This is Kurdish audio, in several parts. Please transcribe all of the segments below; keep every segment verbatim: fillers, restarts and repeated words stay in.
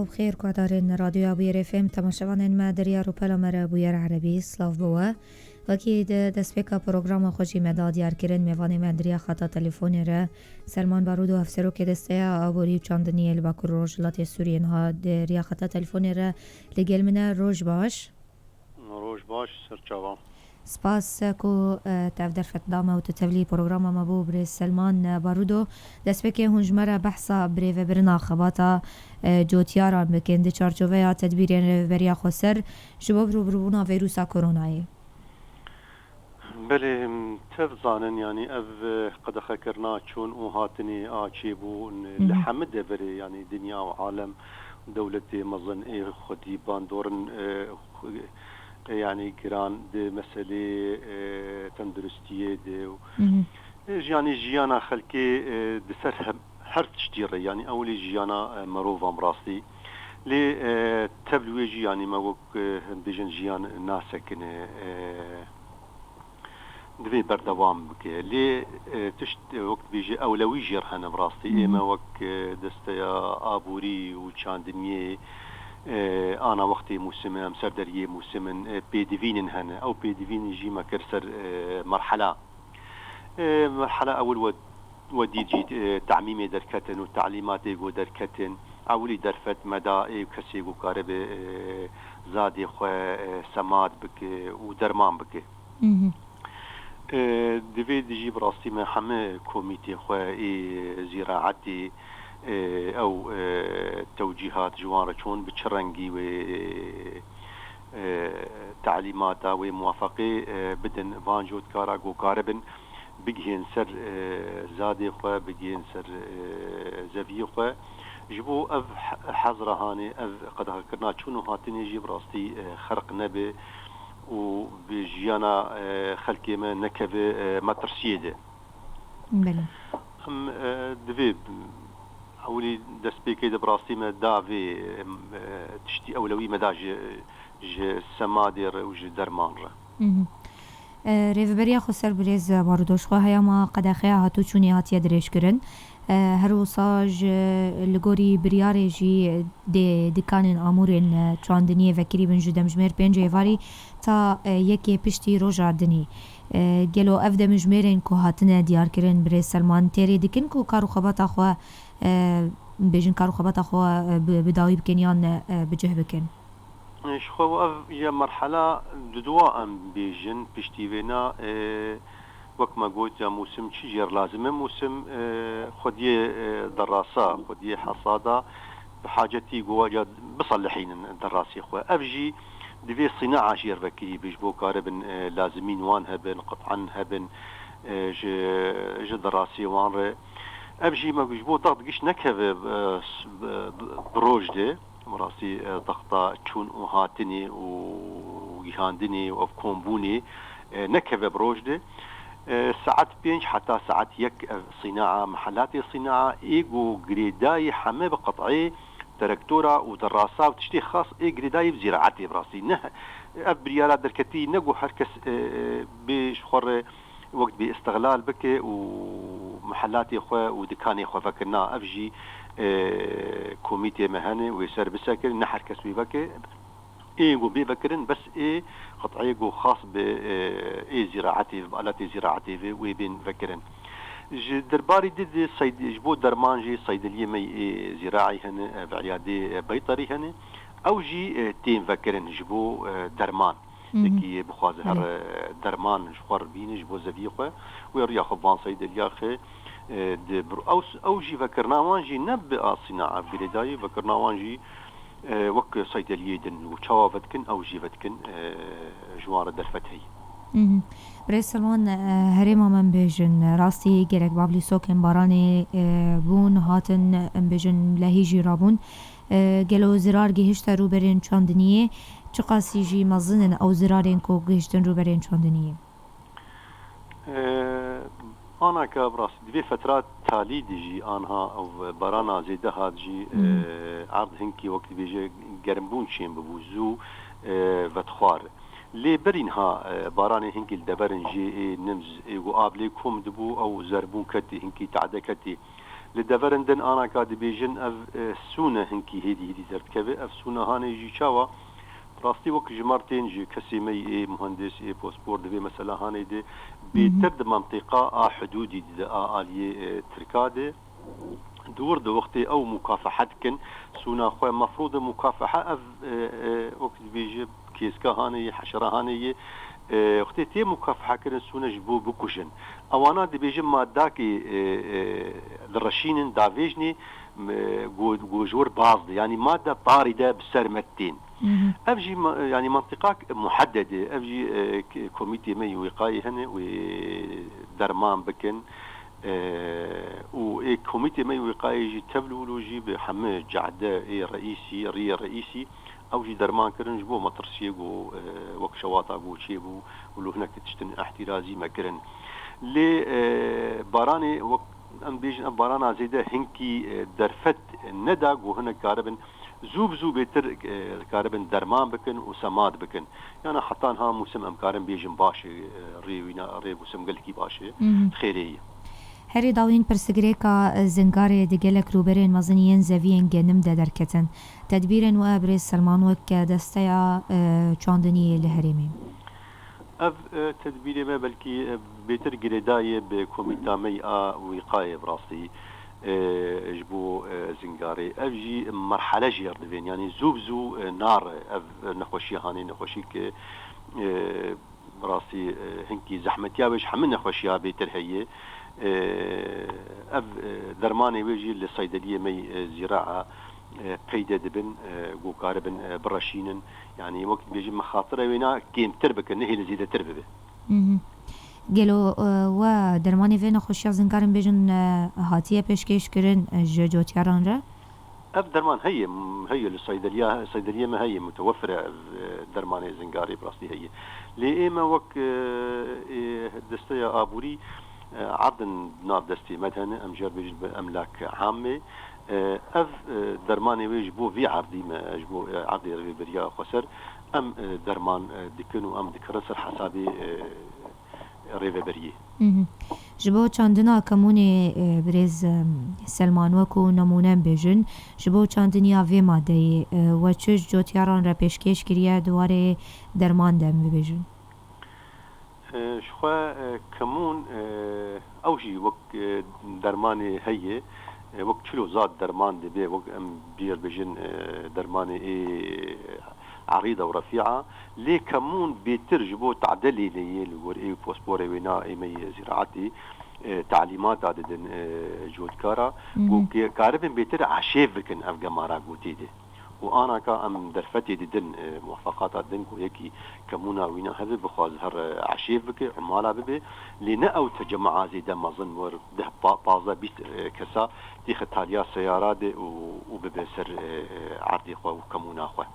Xêr guhdarên Radyoya Bûyer F M, temaşevanên me di riya rûpela me re Bûyer Erebî, silav bi we. Wekî di destpêka programa xwe jî me da diyarkirin, mêvanê me di riya xeta telefonê re Selman Barûdo, Hevserokê Desteya Aborî û Çandiniyê li Bakur û Rojhilatê Sûriyê, niha di riya xeta telefonê re li gel min e. Roj baş. Roj baş, serçava. Spas ku, e, tev derfet da me û tu tevlî programa me bû, birêz Selman, e, Barudo. Destpêkê hûn ji me re behsa birêvebirina xebata, e, cotiyaran bikin di çarçoveya tedbîrên Rêveberiya Xweser ji bo birûbirûbûna vîrusa koronayê. Belê, tev zanin, yanî ev, e, qedexekirina çûn û hatinê a çêbû, n-, Hı hı. li hemî deverê, yanî dinya û alem, dewletê mezin ê xwedî bandorin, e, xwe-, e, yanî giran di meselê, e, tenduristiyê de û, Hı hı. e, yanî jiyana xelkê, e, di ser hem, her tiştî re, yanî ewilî jiyana, e, mirovan bi rastî. Lê, e, tev li wê jî, yanî me wek, e, him bêjin jiyan nasekine, e, divê berdewam bike. Lê, e, tişt, e, wek dibêje ewlewî jê re hene bi rastî. Hı hı. Ê me wek, e, desteya aborî û çandiniyê, e, ana wextê mûsim in, em ser deriyê mûsim in, e, pêdivînin hene. Ew pêdivînin jî me kir ser, e, merhela. E, merhela ewil we, we dît jî, e, temîmê derketin û telîmatê ku derketin. Ewilî derfet me da ê kesê ku karibe, e, zadê xwe, e, semad bike û derman bike. Mhm. E, divê di jî bi rastî me heme komîtê xwe ê zîraetê, e, ew, e, tewcîhat ji wan re çûn, bi çi rengî wê, e, telîmata wê muwafeqê, e, bidin van cotkara ku karibin bigihên ser, e, zadê xwe, bigihên ser, e, zeviyê xwe. Ji bo ev he-, hezra hanê, ev qedexekirina çûn û hatinê jî bi rastî, e, xerq nebe û bi jiyana, e, xelkê me nekeve, e, metirsiyê de. Belê. Em, e, divê ewilî destpêkê de bi rastî me da vê, em, e, tiştî ewlewî me da ji, ji semadê re û ji derman re. Mhm. E, Rêveberiya Xweser birêz Barudo, ji xwe heyama qedexeya hatûçûnê hatiye dirêjkirin. E, her wisa ji, li gorî biryarê jî dê dikanên amûrên, e, çandiniyê vekirî bin ji demjimêr pêncê êvarî ta, e, yekê piştî roja dinî. E, gelo ev demjimêrên ku hatine diyarkirin, birêz Selman, têrê dikin ku kar û xebata xwe, e, bêjin kar û xebata xwe, e, bi, bi dawî bikin yan, e, bi cih bikin? Ji xwe ev ye merhela dudwa em bêjin, piştî vêna, e, wek me got ya mûsim çi jê re lazim e, mûsim, e, xwediyê, e, derasa, xwediyê hesada bi hacetî gowaca biselihînin derasê xwe. Ev jî divê sînaa jê re vekirî be, ji bo karibin, e, lazimîn wan hebin, qit'en hebin, e, ji, ji derasê wan re. Ev jî me ji bo dext giş nekeve, e, s-, bi, bi, bi roj de. Bi rastî, e, dexta çûn û hatinê û gihandinê û ev kombûnê, e, nekeve bi roj de. E, saet pênc heta saet yek ev sînaa, mehelatê sînaa, ê ku girêdayî heme bi qet'ê terektora û derasa û tiştê xas ê girêdayî bi zîraetê bi rastî. Ne, ev biryara derketî ne ku her kes, e, e, bê ji xwe re wek dibê îstixlal bike û mehelatê xwe û dikanê xwe veke. Na, ev jî, e, komîtê me hene, wê ser bisekirin, ne her kes wê veke. Ê ku bê vekirin, bes ê qet'ê ku xas bi, e, ê zîraetê, bi aletê zîraetê ve wê bên vekirin. Ji derbarî di, di seyd-, ji bo derman jî seydeliyê me ê zîraî hene, e, bi îyadê, e, beytarî hene. Ew jî, e, tên vekirin ji bo, e, derman. Mhm. Yekî bixwaze her, Belê. e, derman ji xwe re bîne ji bo zeviyê xwe, wê riya xwe van seydeliya xe, e, di bir-, ew s-, ew jî vekirina wan jî ne bi asîna ev girêdayî, vekirina wan jî, e, wek seydeliyê din û çawa vedikin, ew jî vedikin, e, ji wan re derfet heye. Mhm. Birêz Selman, e, herêma me bêjin, rastî gelek bablîsokên baranê, e, bûn, hatin, em bêjin, lehî jî rabûn. E, gelo zirar gihişte rûberên çandiniyê? Çiqasî jî mezin in ew zirarên ku gihiştin rûberên çandiniyê? E, anaka bi rastî divê fetra talî de jî anha ew barana zêde hat jî, e, Hmm. erd hinkî wek dibêje germbûn çên bibû, zû, e, vedixwar. Lê berî niha, e, baranê hinkî li deverin jê ê nimz ê ku av lê kom dibû ew zerbûn ketî, hinkî tade ketî. Li deverên din anaka dibêjin ev, e, sûne hinkî hêdî hêdî derdikeve. Ev sûne hanê jî çawa? Rastî wek ji me re tên ji kesê me yê muhendis, ê pospor di vê mesela hanê de bêtir di mentiqa a hudûdî de a aliyê, e, Tirka de. Di wir di wextê ew mukafehe dikin, sûna xwe mefrûd e mukafehe ev, e, e, wek dibêje kêska hanê yê, heşera hanê yê, e, wextê tê mukafehe kirin sûne ji bo bikujin. Ewana dibêje madakê, e, e, direşînin, davêjnê, m-, go-, go ji wir baz de, yanî made tarî de bi ser me tên. Ev jî ma-, yanî mentiqak muhedded e. Ev jî, e, k-, komîtê me yê wîqayê hene wê derman bikin. E, û ê komîtê me yê wîqayê jî tevlû jî bi hemî cehde ê reîsî, riyê reîsî, ew jî derman kirin ji bo metirsiyê ku, e, wek şewata ku çêbû û li hinek tiştin ehtîrazî me kirin. Lê, e, baranê wek em bêjin, ev barana zêde hinkî, e, derfet neda ku hinek karibin zû bi zû bêtir, e, karibin derman bikin û semad bikin. Yana heta niha mûsim em karin bêjin baş e, rê wîna, rê mûsim gelekî baş e, xêrê ye. Herî dawîn pirsgirêka, e, Zingarê di gelek rûberên mezin yên zeviyên genim de derketin. Tedbîrên we birêz Selman wek desteya, e, çandiniyê li herêmê. Ev, e, tedbîrê me belkî, e, bêtir girêdayê bi komîta me yê a wîqayê bi rastî, e, ji bo, e, Zingarê. Ev jî merhele jêr dibên, yanî zû bi zû, e, nare ev nexweşiya hanê, nexweşî ke, e, bi rastî, e, hinkî zehmetiya wê ji hemî nexweşiya bêtir heye. E, ev, e, dermanê wê jî li seydeliyê me yê, e, Zîraa, e, peyde dibin, e, ku karibin, e, bireşînin. Yanî wek dibêjin mexatira wêna kêmtir bikin, nehêlin zêdetir bibe. Gelo, e, we dermanê vê nexweşiya Zingarê bêjin, e, hatiye pêşkêş kirin, e, ji cotiyaran re? Ev derman heye, m-, heye li seydeliya, seydeliyê me heye, mutewefir e ev, e, dermanê Zingarê bi rastî heye. Lê ê me wek, e, ê desteya aborî, e, erdin di nav destê me de hene, em jê re bêjin bi emlak amê. E, ev, e, dermanê wê ji bo vî erdî me, ji bo, e, erdê rêveberiya xweser, em, e, derman, e, dikin û em dikirin ser hesabê, e, rêveberiyê. Ji bo çandina kemûnê, e, birêz, e, Selman, wekû nemûne em bêjin, ji bo çandiniya vê madeyê, e, we çi ji cotiyaran re pêşkêş kiriye, di warê derman de em bibêjin? E, ji xwe, e, kemûn, e, ew jî wek, e, dermanê heye, e, wek çilo zad derman dibe, wek em bêr bêjin, e, dermanê ê Erîda û Refîa. Lê kemûn bêtir ji bo tade lêneyê li gor ê posporê wêna ê me yê zîraetê, e, talîmata didin, e, cotkara, ku ke-, karibin bêtir eşêv bikin ev gemara gotê de. Û anaka em derfetê didin, e, muwefeqata din ku yekî kemûna wîna hebe bixwaze her, e, eşêv bike, umala bibe, lê ne ew tecemua zêde mezin wer deh, pa-, pazdeh, bîst, e, kesa têxe taliya seyara de û, û bibe ser, e, e, erdê xwe û kemûna xwe.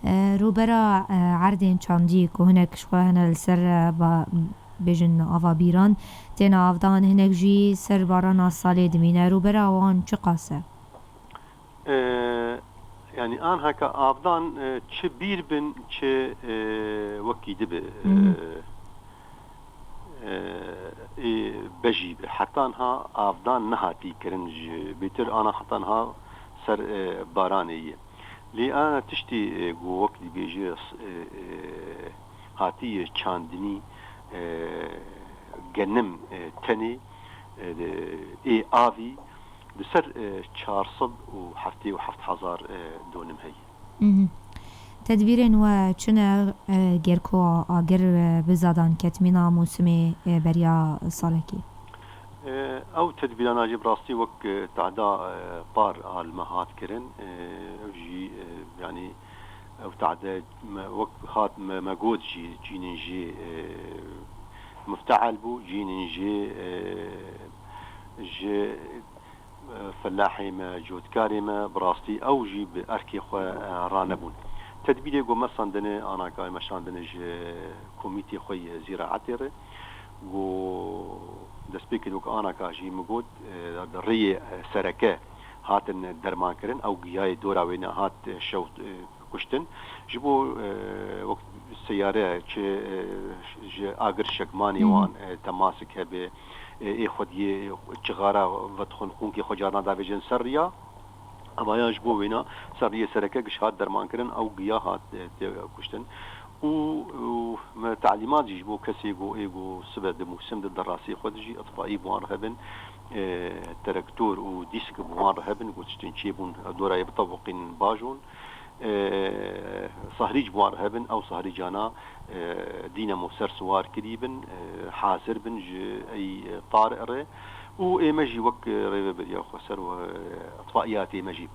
E, rûbera, e, erdên çandî ku hinek ji xwe hene li ser, e, ba-, bêjin avabîran têne avdan, hinek jî ser barana salê dimîne. Rûbera wan çiqas e? E, yanî anheka avdan, e, çi bîr bin, çi, e, wekî dibe, e, e, ê bejî be. Heta niha avdan nehatî kirin ji bêtir ana heta niha ser, e, baranê ye. Lê ana tiştê, e, ku wek dibêje, e, e, hatiye çandinî, e, genim, e, tenê, e, ê avî, Li ser, e, çar sed û heftê û heft hezar, e, donim heye. Tedbîrên we çi ne, e, ger ku agir, e, bi zadan ket mîna mûsimê, e, beriya salekê? E, ew tedbîrana jî bi rastî wek, e, tehda, e, par a li me hat kirin, e, ev jî, e, yanî ew tehde me wek hat me, me got jî cînên jê, e, mifte'el bû, cînên jê, e, ji Felahê me, cotkarê me, bi rastî ew jî bi erkê xwe, e, ranebûn. Tedbîrê ku me sandine, anaka me şandine ji komîtê xwe yê zîraetê re, ku destpêkê wek anaka jî min got, e, di rêyê, e, sereke hatin derman kirin, ew giyayê dora wê nehat, e, şewt, e, kuştin. Ji bo, e, wek seyare çi, e, ji agir şekmanê wan, e, temasik hebe, e, ê xwediyê çixara vedixwin, qûnkê xwe carna davêjin ser riya. Eva ya ji bo wêna ser riyê sereke giş hat dermankirin, ew giya hat, e, tê kuştin. Û, û me talîmat jî ji bo kesê ku ê ku sibe di mûsim de derasê xwe dijî, itfaî bi wan re hebin, e, terektor û dîsk bi wan re hebin, ku tiştên çêbûn dorayê bitevoqînin bajon. E, sahrîc bi wan re hebin, ew sahrîcana, e, dînemo ser siwar kirî bin, e, hazir bin ji ey, e, tar re. Û ê me jî wek, e, rêveberiya xweser û, e, itfaiyatê me jî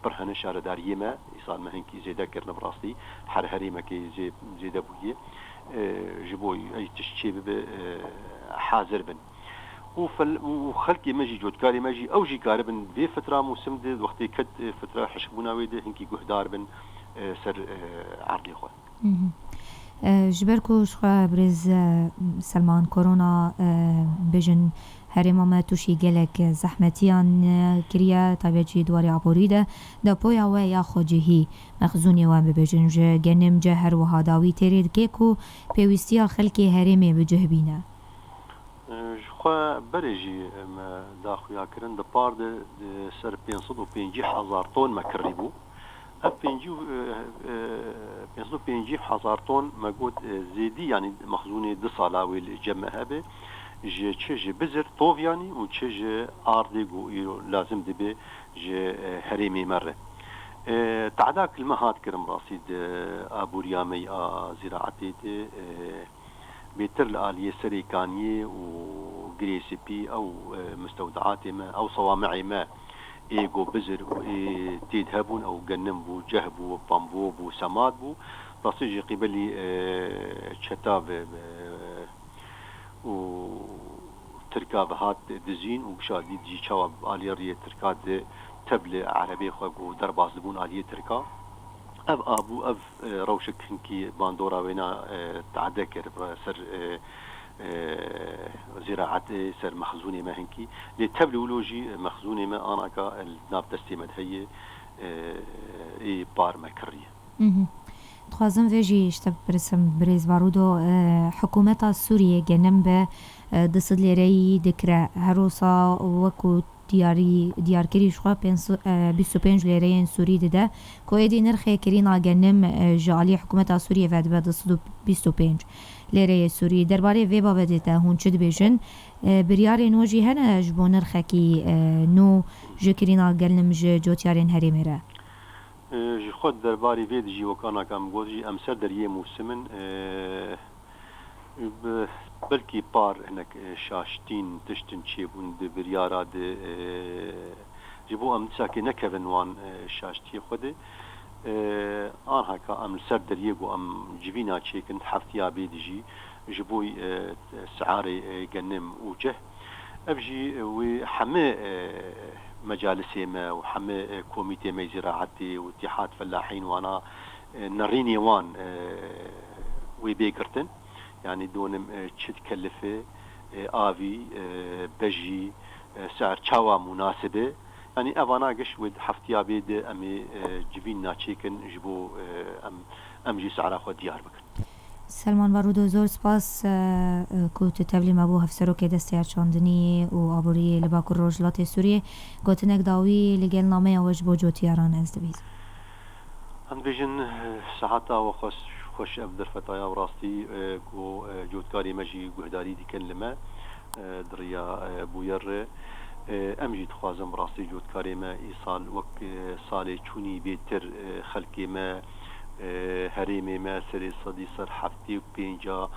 pir hene şaredariyê me, îsal me hinkî zêde kirine bi rastî, her herêmekê zê-, zêde bûye, e, ji bo ey tişt çê bibe, e, hazir bin. Û fel-, û, û xelkê me jî, cotkarê me jî, ew jî karibin vê fitra mûsim de, wextê ket, e, fitra hişkbûna wê de hinkî guhdar bin, e, ser, e, erdê xwe. Mhm. E, ji ber ku ji xwe birêz, e, Selman Korona, e, bêjin herêma me tûşî gelek zehmetiyan, e, kiriye, taybet jî di warê aborî de, depoya we ya xwecihî, mexzûnê we bibêjin, ji genim, ceh, her wiha dawî têrê dike ku pêwîstiya xelkê herêmê bi cih bîne. Ji xwe berê jî me da xuya kirin, di par de, e, ser pênc sed û pêncî hezar ton me kirî bû. Ev pêncî û, e, e, pênc sed û pêncî hezar ton me got, e, zêdî, yanî mexzûnê du sala wê li cem me hebe, ji çi ji bizir tov yanî û çi ji ardê ku îro lazim dibe ji, e, herêmê me re. E, tehda kilme hat kirin rastî di aboriya me ya zîraetê de, e, Bêtir li aliyê Serê Kaniyê û Girê Spî ew, e, mistewdeatê me, ew sewami'ê me ê ku bizir û ê têd hebûn, ew genim bû, ceh bû, pambo bû, semad bû. Rastî jî qîbelî, e, çeta ve, e, û Tirka ve hat dizîn û gişa dît jî çawa aliyê riyê Tirka di tev li erebê xwe ku derbas dibûn aliyê Tirka. Ev abû, ev, e, rewşek hinkî bandora wêna, e, te'de kir, ser, e, e, zîraetê, ser mexzûnê me hinkî. Lê tev li wilo jî mexzûnê me anaka li nav destê me de heye, e, ê par me kiriye. Mhm. Dixwazim vê jî ji te bipirsim, birêz Barudo, e, hikûmeta Sûriyê genim bi, e, du sed lêreyî dikire. Her wisa wekû diyarî, diyarkirî ji xwe pênc sed, e, bîst û pênc lêreyên Sûrî dide, ku êdî nirxê kirîna genim, e, ji alî hikûmeta Sûriyê ve dibe du sed û bîst û pênc lêreyê Sûrî. Derbarê vê babetê te hûn çi dibêjin? E, biryarên we jî hene ji bo nirxekî, e, nû ji kirîna genim ji cotyarên herêmê re? E, ji xwe derbarê vê dijî wek anaka min got jî em ser deriyê mûsim in, e, Bi-, belkî par hinek, e, şaştîn tiştin çêbûn di biryara de, e, ji bo em dîsakê nekevin wan, e, şaştiyê xwe de. E, anhaka em li ser deriyê ku em civîna çêkin heftiya bê dijî ji bo, e, siarê, e, genim û ceh. Ev jî wê hemî, e, mecalisê me û hemî, e, komîtê me zîraetê û Îtîhad Fellahîn wana, e, nerînê wan, e, wê bê girtin. Yanî donim, e, çi dikelife, e, avî, e, bejî, e, ser çawa munasib e. Yanî evana giş wê di heftiya bê de em ê, e, civîn naçêkin ji bo, e, em, em jî sera xwe diyar bikin. Selman Barudo, zor spas, e, e, ku tu tevlî me bû, Hevserokê Desteya Çandinî û Aboriyê li Bakur Rojhilatê Sûriyê. Gotinek dawî li gel nameya we ji bo cotiyaran ez dibîzim. Em dibêjin, e, sehata we xweş, xweş ev derfetaya bi rastî, e, ku, e, cotkarê me jî guhdarî dikin li me, e, di riya, e, bûyer re. E, em jî dixwazin bi rastî cotkarê me îsal wek, e, salê çûnî bêtir, e, xelkê me, e, herêmê me serê sedî ser heftê û pênca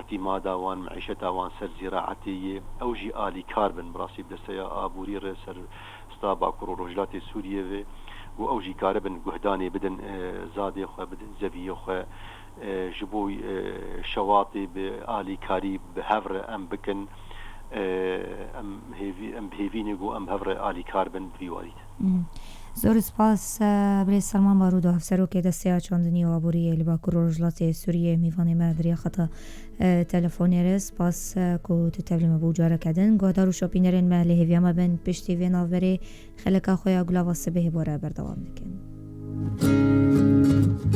îtîmada wan, meîşeta wan ser zîraetê ye. Ew jî alîkar bin bi rastî bi desteya aborî re ser sta Bakur û Rojhilatê Sûriyê ve û ew jî karibin guhdanê bidin, e, zadê xwe, bidin zeviyê xwe, e, ji bo, e, şewatê bi alîkarî bi hev re em bikin, e, em hêvî-, em bi hêvî ne ku em bi hev re alîkar bin di vî warî de. Hmm. Zor spas, e, birêz Selman Barudo, Hevserokê Desteya Çandinî û Aboriyê li Bakur û Rojhilatê Sûriyê, mîvanê me di riya xeta, e, telefonê re. Spas, e, ku tu tevlî me bû careke din. Guhdar û şopînerên me li hêviya me bin, piştî vê navberê xeleka xwe ya Gulava Sibehê bo re berdewam dikin.